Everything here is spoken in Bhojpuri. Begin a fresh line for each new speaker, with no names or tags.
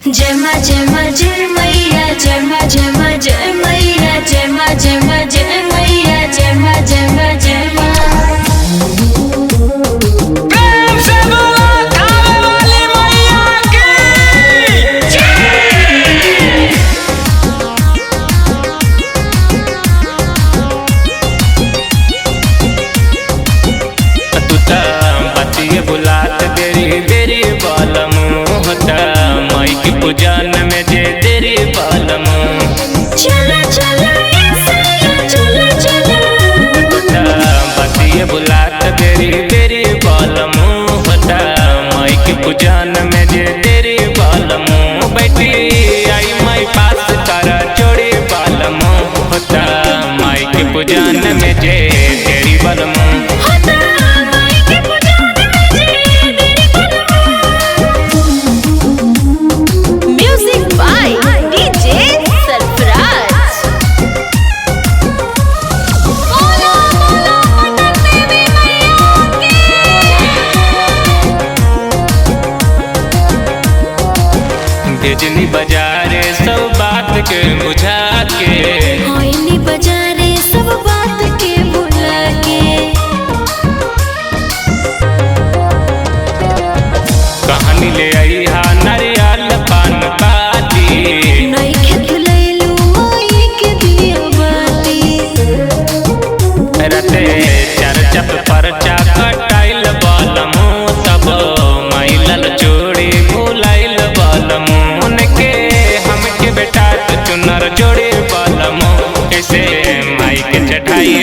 जय माँ जय माँ जय मैया जय माँ जय माँ जय मैया जय माँ जय माँ जय मैया जय माँ जय माँ जय माँ।
प्रेम से बोलो थावे वाली मैया की। तू त बतिये बुलात बेरी बेरी बालम होता माई के पूजन में जे तेरी बालम।
चलो चलो ये सैया चलो चलो।
तू त बतिये बुलात बेरी बेरी बालम होता माई के पूजन में जे तेरी बालम। बैठी आई माई पास तारा चोरी बालम होता माई के पूजन में जे तेरी बालम।
होता माई के पूजन में जे तेरी बलमू। Music by DJ Sarfaraz. बोलो बोलो पटन देवी मैया की।
भेजनी बाजारे सब बात के बुझा के।
होइनी बजारे सब बात के भुला के।
कहानी ले आई हा नारियल पान पाती।
नइखे भुलैलू माई के दिया बाती।
रते चार चप पर कटाइल बालमू तब माइलल चूड़ी भुलाइल बालमू। उनके हमके बेटा तो चुनर जोड़ी बालमू कैसे माई के चढ़ाई